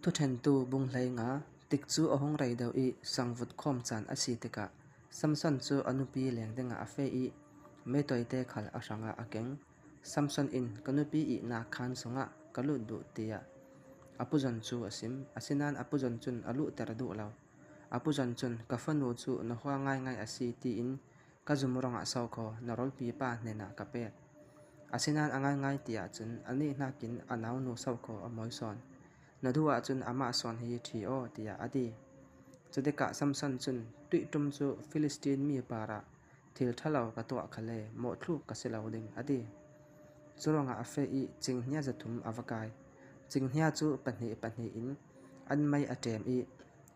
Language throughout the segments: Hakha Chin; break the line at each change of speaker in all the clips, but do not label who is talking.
Thuṭhentu bung hlei nga tik cu a hung rei deuh i sangvut khawm caan a si tikah Samson cu a nupi leng dingah a feh i meitoite khal a hrangah a keng. Samson in ka nupi ihnak khaan chungah ka lut duh tiah a puzon cu a sim. Asinain a puzon cun a luhter duh lo. A puzon cun ka fanu cu na hua ngaingai a si tiin ka zum ruangah sau kaw na rawlpi pa hnenah ka pek. Asinain a ngaingai ti ahcun anih nakin a naunu sau kaw a mawi sawn. Na duh ahcun amah sawn hi ṭhi aw tiah a ti. Cutikah Samson cun tuihṭum cu Filistin mi par ah thil ṭhalo ka tuah kha le mawhthluk ka si lo ding a ti. Curuangah a feh i cinghngia 300 a va kai. Cinghngia cu pahnih pahnih in an mei a ṭem i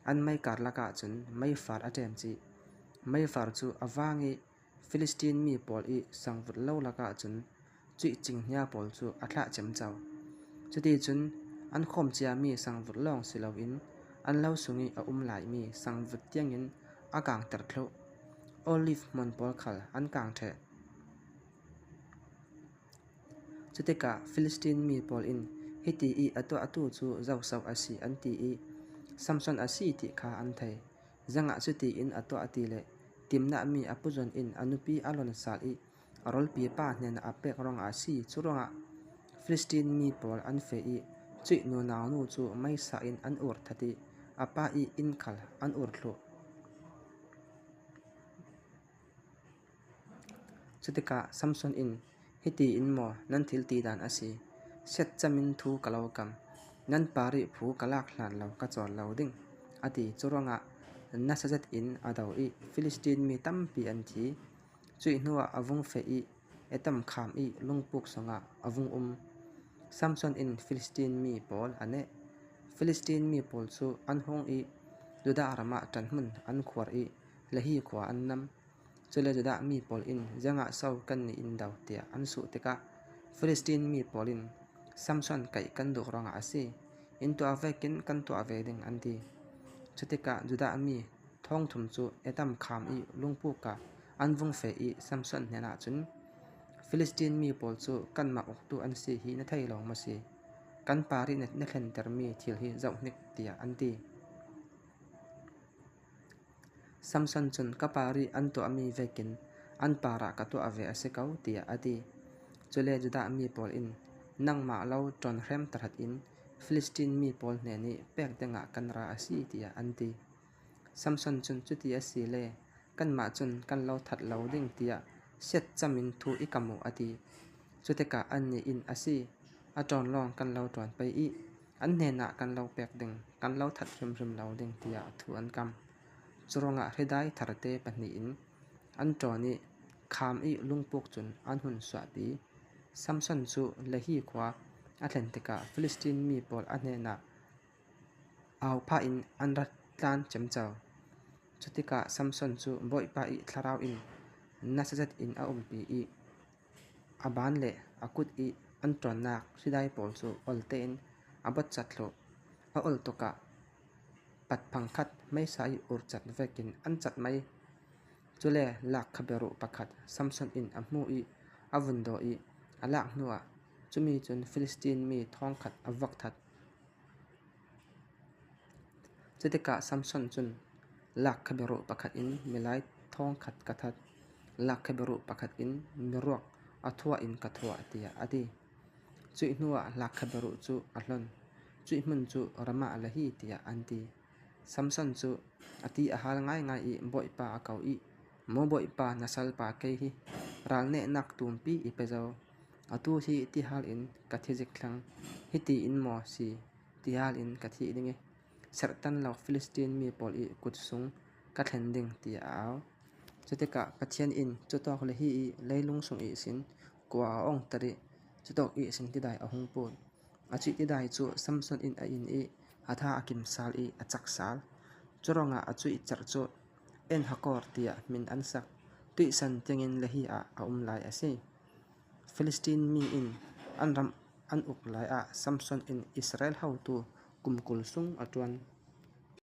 an mei karlak ah cun meifar a ṭem chih. Meifar cu a vang i Filistin mi pawl i sangvut lo lakah cun cuih cinghngia pawl cu a thlah cemco. Cuticun an khawm ciami sangvut lawng si loin an lo sung i a um laimi sangvut tiangin a kangter thluh. Oliv hmun pawl khal an kang ṭheh. Cutikah Filistin mi pawl in hiti i a tuahtu cu zohsoh a si an ti i Samson a si ti kha an thei. Zangah cuti in a tuah ti le Timnah mi a puzon in a nupi a lon sal i a rawlpi pa hnenah a pek ruangah a si. Curuangah Filistin mi pawl an feh i cuih nunau nu cu meisa in an ur that i a pa i inn khal an ur thluh. Cutikah Samson in, Hiti in maw nan thil ti dan a si? Siatcam in thu ka lo kam. Nan parih phu ka lak hlan lo ka cawl lo ding, a ti. Curuangah nasazet in a do i Filistin mi tampi an thi. Cuih hnuah a vung feh i Etam kham i lungpuk sungah a vung um. Samson in Filistin mi pawl a neh. Filistin mi pawl cu an hung i Judah ram ah ṭanhmun an khuar i Lehi khua an nam. Cule Judah mi pawl in zeingah so kannih in do tiah an suh tikah Filistin mi pawl in Samson kaih kan duh ruangah a si, in tuah vekin kan tuah ve ding an ti. Cutikah Judah mi thongthum cu Etam kham i lungpuk ah an vung feh i Samson hnenah cun, Filistin mi pawl cu kanmah uktu an si hi na thei lo maw si? Kan pa ri na thlentermi thil hi zohhnik tiah an ti. Samson cun ka pa ri an tuahmi vekin an par ah ka tuah ve a si ko tiah a ti. Cule Judah mi pawl in nangmah lo ṭawnhrem tahrat in Filistin mi pawl hnen i pek dingah kan ra a si tiah an ti. Samson cun cuti a si le kanmah cun kan lo that lo ding tiah siatcam in thu i kam u a ti. Cu tikah annih inn a si, a ṭawn lawng kan lo ṭuan pei i an hnenah kan lo pek ding, kan lo that hrimhrim lo ding tiah thu an kam. Curuangah hridai tharte pahnih in an ṭawn i kham i lungpuk cun an hun suahpi. Samson cu Lehi khua a thlen tikah Filistin mi pawl a hnenah au phah in an ra tlan cemco. Cutikah Samson cu Bawipa i thlarau in nasazet in a umpi i A ban le a kut i an ṭawnnak hridai pawl cu ol tein a botcat hluh. A ol tuk ah patphang khat meisa i urcat vekin an cat mei. Cule lak kha biaruh pakhat Samson in a hmuh i a vun dawh i a lak hnuah cumi cun Filistin mi thongkhat a vuak that. Cutikah Samson cun lak kha biaruh pakhat in milai thongkhat ka that. Lak kha biaruh pakhat in miruak a thuah in ka thuah tiah a ti. Cuih hnuah lak kha biaruh cu a hlonh. Cuih hmun cu Ramah Lehi tiah an ti. Samson cu a ti a hal ngaingai i Bawipa a ko i, Maw Bawipa, na salpa kei hi ralnehnak tumpi i pe zau. Atu hi tihal in ka thi zik thlang. Hiti in maw si tihal in ka thih ding i serhtan lo Filistin mi pawl i kut sung ka thlen ding tiah a au. Cutikah Pathian inn cutawk le hi i leilung sung ihsin kua a ongter i cutawk ihsin tidai a hung put. A cuih tidai cu Samson inn a inn i a tha a kim sal i a cak sal. Curuangah a cuih cerh cu En-hakor tiah min an sak. Tuihsan tiangin Lehi ah a um lai a si. Filistin mi in an ram an uk lai ah Samson in Israel haotu kum 20 sung a ṭuan.